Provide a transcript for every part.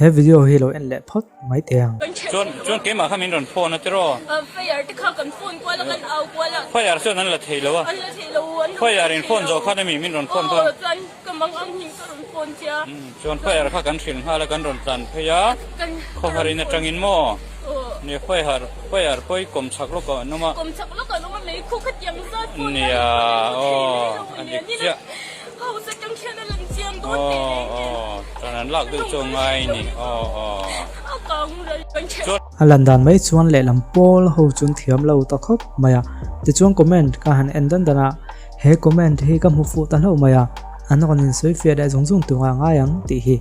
He video hi lo en leh phawt mai teh ang. Chuan chuan keimah kha min rawn phone a tiraw? Fire te kha kan phone kual a kan au kual a. Fire chuan an la thei lo a. An la thei lo an lo Fire in phone zawh khan ami min rawn phone kha. Aw chuan ka mang ang hming ka rawn phone che a. Chuan fire kha kan hrilh nghal a kan rawn tlan phei a. Khawhar in atangin maw? Nia fire fire pawi kawm chhak lawk ah an awm a. Kawm chhak lawk ah an awm a meikhu khatiang zat pawh Nia aw a dik chiah. House atang khian a lang chiang dawn teh reng nen. Aw aw tan an lak deuh chu a ngai ni aw aw. A kang ral kan Chuan. A lan dan mai chuan lehlam pawl ho chu an thiam lo ta khawp mai a. Tichuan comment ka han en dan dan a, he comment hi ka hmu fuh ta hlauh mai a, an rawn insawifiah leh zung zung tur ah ngai ang tih hi.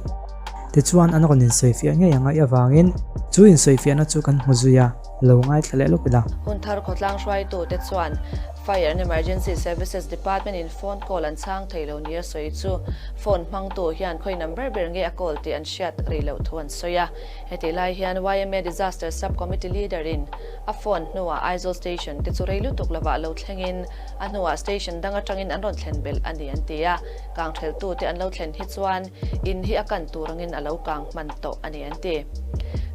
Tichuan an rawn insawifiah ngei ang aih avangin chu insawifiahna chu kan hmu zui a, lo ngaithla leh lawk ila. Hun thar khawtlang hruaitute chuan Fire and Emergency Services Department in phone call an chhang thei lo nia sawi chu phone hmangtu hian khawi number ber nge a call tih an hriat rih loh thu an sawi a. Hetih lai hian yma Disaster Sub Committee Leader in a phone hnuah Aizawl Station te chu rei lutuk lovah lo thlengin a hnuah station dang atangin an rawn thlen belh a ni an ti a. Kangtheltute an lo thlen hi chuan in hi a kan tur angin a lo kang hman tawh a ni an ti.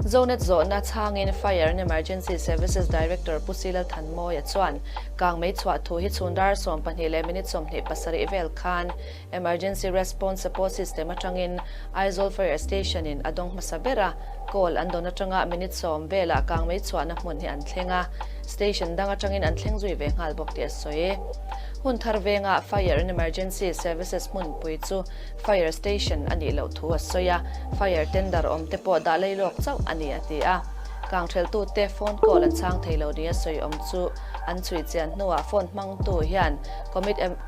Zonet zawhna chhangin Fire and Emergency Services Director Pu Silal Thanmawia chuan kangmei chhuah thu hi chhun dar 12 leh minute 27 vel khan Emergency Response Support System atangin Aizawl Fire Station in a dawng hmasa ber a, call an dawn atanga minute 10 velah kangmei chhuahna hmun hi an thleng a, station dang atangin an thleng zui ve nghal bawk tih a sawi. Hun thar venga Fire and Emergency Services hmunpui chu Fire Station a nih loh thu a sawi a, Fire tender awm te pawh dah lei lawk chauh a ni a ti a. Kangtheltute phone call an chhang thei lo nia sawi awm chu an chhui chian hnuah phone hmangtu hian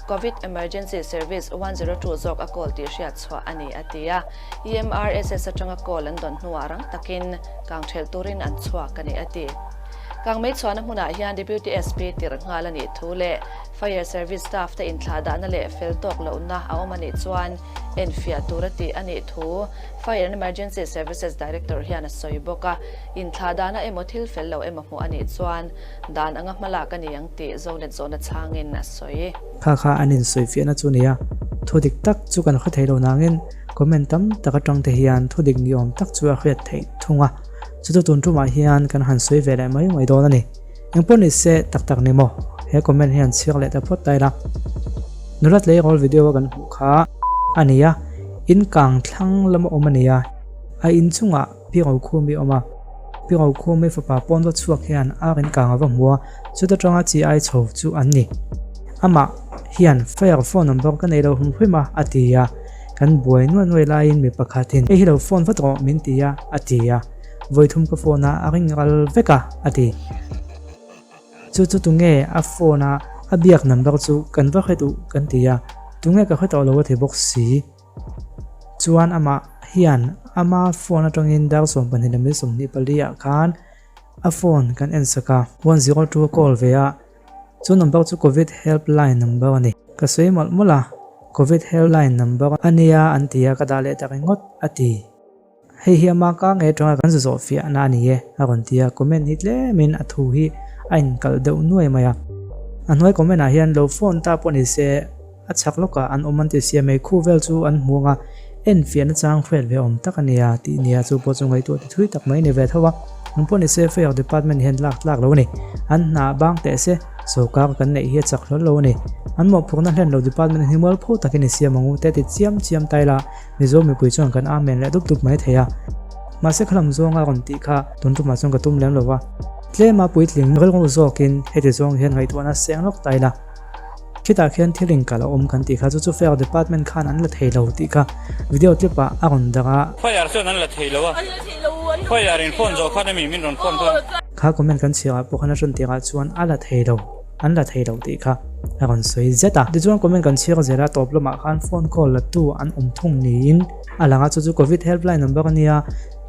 Covid Emergency Service 102 zawk a call tih hriat chhuah a ni a ti a. EMRSS atanga call an dawn hnuah rang takin kangthelh turin an chhuak a ni a ti. Kangmei chhuahna hmunah hian Deputy SP tirh nghal a nih thu leh Fire Service staff te inthlahdahna leh fel tawk lohna a awm a nih chuan enfiah tur a tih a nih thu Fire and Emergency Services Director hian a sawi bawk a. Inthlahdahna emaw thil fel lo emaw hmuh a nih chuan dan anga hmalak a ni ang tih Zonet zawhna chhangin a sawi. Kha kha an insawifiahna chu nia, thu dik tak chu kan hre thei lo nangin comment tam tak atang te hian thu dik ni awm tak chu a hriat theih thung a. Chu chu tun tumah hian kan han sawi ve leh mai mai dawn a ni. Engpawh ni se tak tak ni maw? He comment hian chhiar leh ta phawt ta ila. Nula tleirawl video a kan hmuh kha a ni a, in kang thlang lama awm a ni a, a inchungah Pi Rokhumi a awm a. Pi Rokhumi fapa pawn va chhuak hian ar in kang a va hmu a, chuta tanga chi ai chho chu an ni. Amah hian fire phone number ka nei lo hum hrim a, a ti a. Kan buai nuai nuai laiin mi pakhatin hei hi lo phone vat rawh min ti a, a ti a. Vawithum ka phone a, a ring ral vek a, a ti. Chu chu tunge a phone a a biak number chu kan va hre duh kan ti a, tunge ka hre tawh lo a ti bawk si. Chuan amah hian ama phone atangin dar 12 leh 24 ah khan a phone kan en sak a, 102 a call ve a. Chu number chu Covid helpline number a ni. Ka sawi mawlh mawlh a, Covid helpline number a nia an ti a, ka dah leh ta ringawt a ti. Hei hi ama ka nge tanga kan zu zawh fiahna a ni e a rawn ti a, comment hi tlemin a thu hi a inkalh deuh nuai mai a. A hnuai comment ah hian lo phone ta pawh ni se a chhak lawkah an awm an ti sia mai, khu vel chu an hmu ang a, en fiahna chang hriat ve awm tak a nia tih nia chu pawh chu ngaihtuah ti thui tak mai a ni ve tho a. Ang pawh ni se Fire Department hian lak tlak lo a ni. An hna bang teh se sawrkar kan neih hi a chak hlawl lo a ni. An mawhphurhna hlen lo department hi mualpho takin i siam ang u te ti chiam chiam ta ila Mizo mipui chuan kan amen leh dup dup mai thei a. Mahse khalam zawnga rawn tih kha tun tumah chuan ka tum lem lo va. Tlema puitling rilru zawkin heti zawng hian ngaihtuahna seng lawk ta ila. Khitah khian thil inkal a awm kan tih kha chu chu Fire Department khan an la thei lo tih kha video clip ah a rawn darh a. Fire chuan an la thei lo a, Fire in phone zawh khan ami min rawn phone kha. Kha comment kan chhiar ah pawh khan a hran tirah chuan a la thei lo, an la thei lo tih kha a rawn sawi zet a. Tichuan comment kan chhiar zel a, tawp lamah khan phone call la tu an awm thung niin a lang a, chu chu Covid helpline number a nia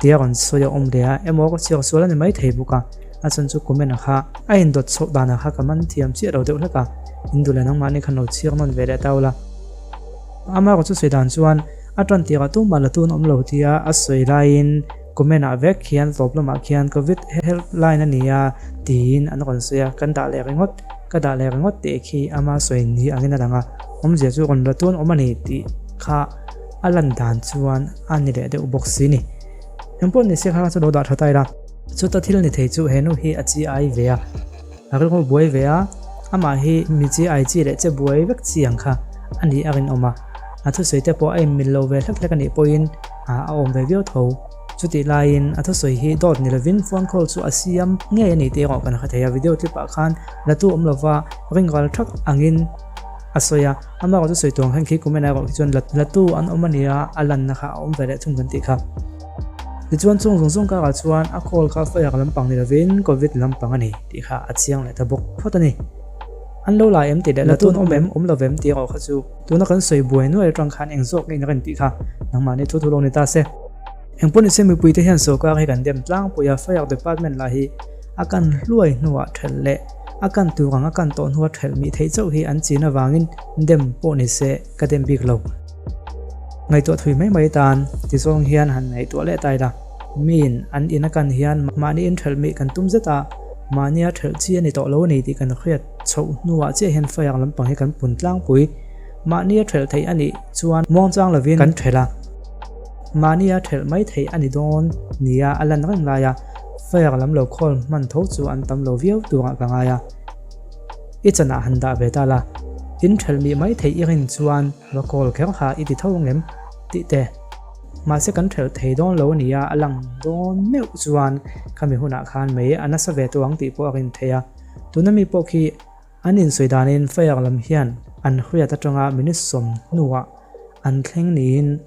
tia rawn sawi a awm leh a, emaw ka chhiar sual a ni maithei bawk a. A chhan chu comment a kha a indawt chhoh danah kha ka man thiam chiah lo deuh hlek a, in duh leh nangmahni khan lo chhiar nawn ve leh ta ula. Amaherawh chu sawi dan chuan a tan tirah tumah la tun awm lo tia a sawi laiin comment ah vek khian tawp lamah khian covid helpline a nia tiin an rawn sawi a, kan dah leh ringawt ka dah leh ringawt tih khi ama sawi ni angin a lang a, awmzia chu rawn la tun awm a ni tih kha a lan dan chuan a ni leh deuh bawk si ni. Engpawh ni se kha kha chu lo dah tha ta ila. Chuta thil ni thei chu he nu hi a chi ai ve a, a rilru buai ve a, amah hi mi chi ai chi leh che buai vek chi ang kha a nih a rinawm a, a thusawi te pawh a inmil lo ve hlek hlek a nih pawhin a awm ve viau tho. Chutih laiin a thusawi hi dawt ni lovin phone call chu a siam ngei a ni tih erawh kan hre thei a, video clip ah khan la tu awm lova ringral thak angin a sawi a, amah erawh chu sawi tur ang khan khi comment ah erawh khi chuan la tu an awm a nia a lanna kha a awm ve leh thung kan tih kha. Tichuan chung zawng zawng karah chuan a call kha fire lampang ni lovin covid lampang a ni tih kha a chiang leh ta bawk phawt a ni. An lo la em tih leh la tun awm em awm lovem tih erawh kha chu tuna kan sawi buai nuai atang khan eng zawk nge in rin tih kha nangmahni thu thu lo ni ta se. Engpawh nise mipuite hian sawrkar hi kan dem tlangpui a, fire department lah hi a kan hluai hnuah thelh leh a kan tur ang a kan tawh hnua thelh mih theih chauh hi an chin avangin dem pawh nise ka dem bik lo. Ngaihtuah thui mai mai tan ti zawng hian han ngaihtuah leh ta ila, miin an in a kan hian mahni inthelh mih kan tum zet a, mahnia thelh chi a ni tawh lo a ni tih kan hriat chhoh hnuah chiah hian fire lampang hi kan pun tlangpui. Mahnia thelh theih a nih chuan muangchang lovin kan thelh a, mahnia thelh mai theih a ni dawn nia a lan reng lai a, fire lam lo khawl hman tho chu an tam lo viau turah ka ngai a. I chanah han dah ve ta la, in thelh mih mai theih i rin chuan va call kher ha i ti tho ang em? tih te. Mahse kan thelh thei dawn lo ania a lang dawn meuh chuan khami hunah khan mei a nasa ve tawh ang tih pawh a rin theih a. Tuna mi pawh khi an insawi danin fire lam hian an hriat atanga minute 10 hnuah an thleng niin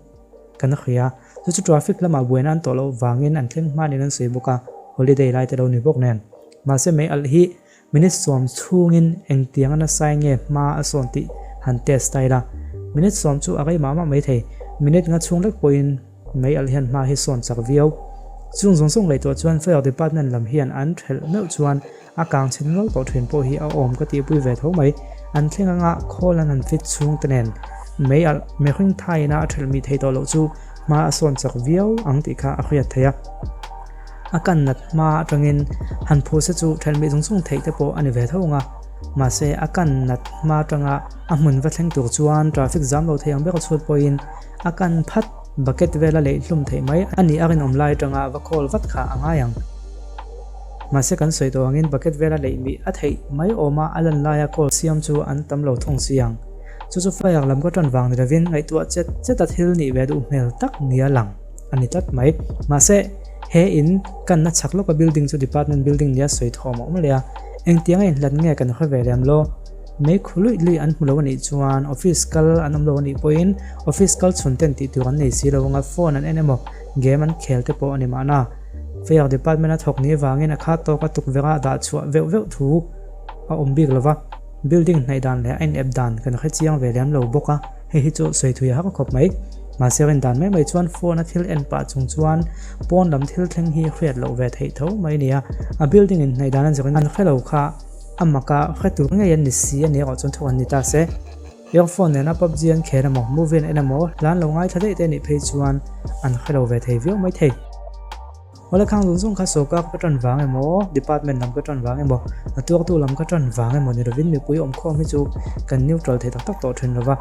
kan hria. Chu chu traffic lamah buaina an tawh loh vangin an thleng hmanin an sawi bawk a, holiday lai te lo ni bawk nen. Mahse mei alh hi Minute 10 chhungin engtiang a nasai nge hma a sawn tih han test ta ila. Minute 10 chu a rei mah mah maithei. Minute nga chhung lek pawhin mei alh hian hma hi sawn chak viau. Chung zawng zawng ngaihtuah chuan Fire Department lam hian an thelh meuh chuan a kang chhe nual tawh thin pawh hi a awm ka tihpui ve tho mai. An thleng anga khawl an han fit chhung te nen mei alh mihring thaina a thelh mih thei tawh loh chu hma a sawn chak viau ang tih kha a hriat theih a. A kan nat hma atangin han phu se chu thelhmih zung zung theih te pawh a ni ve tho ang a, mahse a kan nat hma atanga a hmun va thleng tur chuan traffic zam lo thei ang ber a chhut pawhin a kan phat bucket vela leih hlum theih mai a nih a rinawm lai atanga va call vat kha a ngai ang. Mahse kan sawi tawh angin bucket vela leih mih a theih mai awma a lan laia call siam chu an tam lo thung si ang. Chu chu fire lam ka tan vang ni lovin ngaihtuah chet chet a thil nih ve duh hmel tak nia lang. a ni tlat mai. Mahse, he in kanna chhak lawka building chu department building nia sawi thawm a awm leh a, engtiang a inhlat nge kan hre ve lem lo. Mei khu luih luih an hmu lo a nih chuan office kal an awm lo a nih pawhin office kal chhun ten tih tur an nei si lo anga phone an en emaw game an khel te pawh a ni mahna. Fire department a thawk ni vangin a khat tawka tukverh a dah chhuah veuh veuh thu a awm bik lova, building hnaih dan leh a in ep dan kan hre chiang ve lem lo bawk a. Hei hi chu sawi thui a har khawp mai. Mahse rin dan mai mai chuan phone a thil en pah chung chuan pawn lam thil thleng hi hriat loh ve theih tho mai a ni a. A building in hnaih dan a zirin an hre lo kha a mak a, hre tur ngei an ni si a ni erawh chuan thu an ni ta se. Earphone nena PUBG an khel emaw, movie an en emaw, hla an lo ngaithla daih te a nih phei chuan an hre lo ve thei viau mai thei. Awle khang zawng zawng kha sawrkar ka tan vang emaw, department lam ka tan vang emaw, a tuartu lam ka tan vang emaw ni lovin mipui awmkhawm hi chu kan neutral thei tak tak tawh thin lova.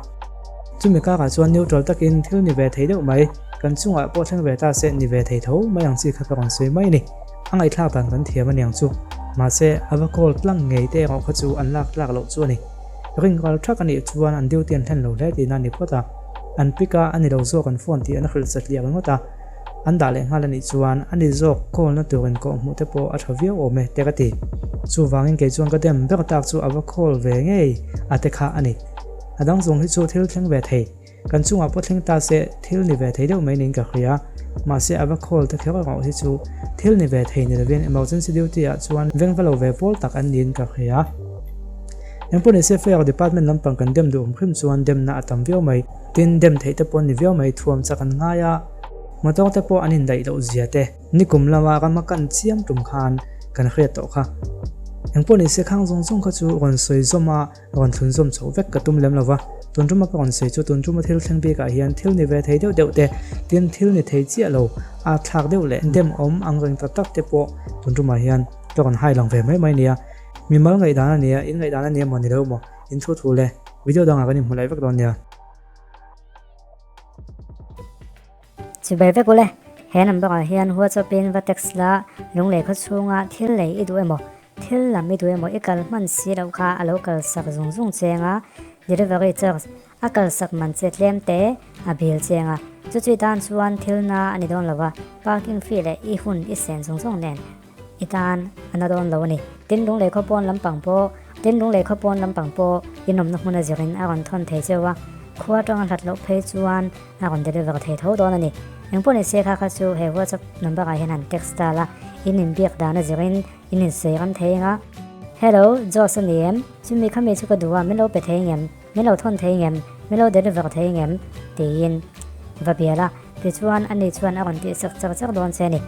Chumi karah chuan neutral takin thil ni ve thei deuh mai, kan chungah pawh thleng ve ta se ni ve thei tho mai ang chi kha ka rawn sawi mai a ni. A ngaihthlak dan kan thiam a niang chu. Mahse, a va call tlang ngei te erawh kha chu an lak tlak loh chu a ni. Ring ral thak a nih chuan an duty an hlen lo hle tihna a ni phawt a. An pick a, a ni lo zawk an phone tih an hrilh satliah ringawt a. An dah leh nghal a nih chuan a ni zawk call na turin kawh hmuh te pawh a tha viau awm e te ka ti. Chuvangin kei chuan ka dem ber tak chu a va call ve ngei a te kha a ni. A dang zawng hi chu thil thleng ve thei. Kan chungah pawh thleng ta se thil ni ve thei deuh mai niin ka hria. Mahse a va call te kher erawh hi chu thil ni ve thei ni lovin emergency duty ah chuan veng va lo ve pawl tak an niin ka hria. Engpawh nise fire department lampang kan dem duh awm hrim chuan demna a tam viau mai. Tin, dem theih te pawh ni viau mai thuam chak an ngai a, motor te pawh an indaih loh zia te, nikum lama rama kan chiam tum khan kan hriat tawh kha. Engpawh nise khang zawng zawng kha chu rawn sawi zawm a, rawn thlun zawm chhoh vek ka tum lem lo va. Tun tuma ka rawn sawi chu tun tuma thil thleng bikah hian thil ni ve thei deuh deuh te, tin thil ni thei chiah lo a thlak deuh leh dem awm ang reng tak tak te pawh tun tumah hian ka rawn hai lang ve mai mai nia. Mimal ngaihdan a nia, in ngaihdan a nia maw ni lo maw? In thu thu le. Video dangah kan inhmu leh vek dawn nia. Chibai vek ule. He number ah hian WhatsApp in va text la, lunglei khaw chhunga thil lei i duh emaw, thil lam i duh emaw i kal hman si loh kha a lo kal sak zung zung cheng a, delivery charge a kal sak man che tlem te a bil cheng a, chu chui tan chuan thil na a ni dawn lo a, parking fee leh i hun i sen zung zung nen i tan a na dawn lo a ni. Tin lunglei khaw pawn lampang pawh Tin lunglei khaw pawn lampang pawh inawmna hmun a zirin a rawn thawn thei cheu a, khua atanga hlat loh phei chuan a rawn deliver thei tho dawn a ni. Engpawh ni se kha kha chu he WhatsApp number ah hian han text ta la, in inbiak dan a zirin in insawi ram thei eng a. Hello, Josh a ni em? Chumi khami chu ka duh a, min lo pe thei ngem? Min lo thawn thei ngem? Min lo deliver thei ngem? Tiin va bial a, tichuan ani chuan a rawn tihsak char char dawn che a ni.